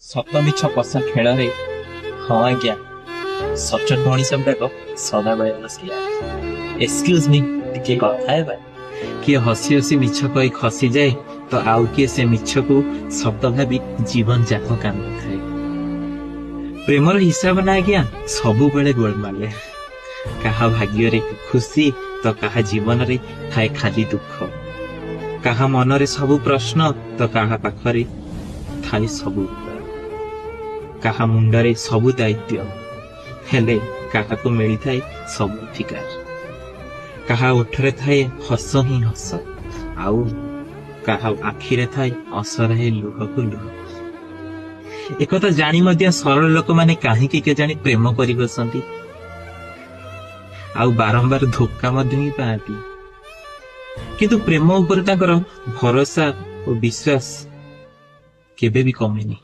ସତ ମିଛ ପଶା ଖେଳରେ, ହଁ ଆଜ୍ଞା, ସଚୋଟ ମଣିଷ ଗୁଡାକ ସଦାବେଳେ ସେଇଆ। ଏକ୍ସକ୍ୟୁଜ ମି, ଟିକେ କଥା ହେବା? କିଏ ହସି ହସି ମିଛ କହି ଖସିଯାଏ ତ ଆଉ କିଏ ସେ ମିଛକୁ ସତ ଭାବି ଜୀବନ ଯାକ କାନ୍ଦୁଥାଏ। ପ୍ରେମର ହିସାବ ନା ଆଜ୍ଞା ସବୁବେଳେ ଗୋଳମାଳେ। କାହା ଭାଗ୍ୟରେ ଖୁସି ତ କାହା ଜୀବନରେ ଥାଏ ଖାଲି ଦୁଃଖ। କାହା ମନରେ ସବୁ ପ୍ରଶ୍ନ ତ କାହା ପାଖରେ ଥାଏ ସବୁ ଉତ୍ତର। କାହା ମୁଣ୍ଡରେ ସବୁ ଦାୟିତ୍ୱ ହେଲେ କାହାକୁ ମିଳିଥାଏ ସବୁ ଅଧିକାର। କାହା ଓଠରେ ଥାଏ ହସ ହିଁ ହସ, ଆଉ କାହା ଆଖିରେ ଥାଏ ଅସରାଏ ଲୁହକୁ ଲୁହ। ଏକଥା ଜାଣି ମଧ୍ୟ ସରଳ ଲୋକମାନେ କାହିଁକି କେଜାଣି ପ୍ରେମ କରି ବସନ୍ତି ଆଉ ବାରମ୍ବାର ଧୋକା ମଧ୍ୟ ହିଁ ପାଆନ୍ତି। କିନ୍ତୁ ପ୍ରେମ ଉପରେ ତାଙ୍କର ଭରସା ଓ ବିଶ୍ୱାସ କେବେ ବି କମେନି।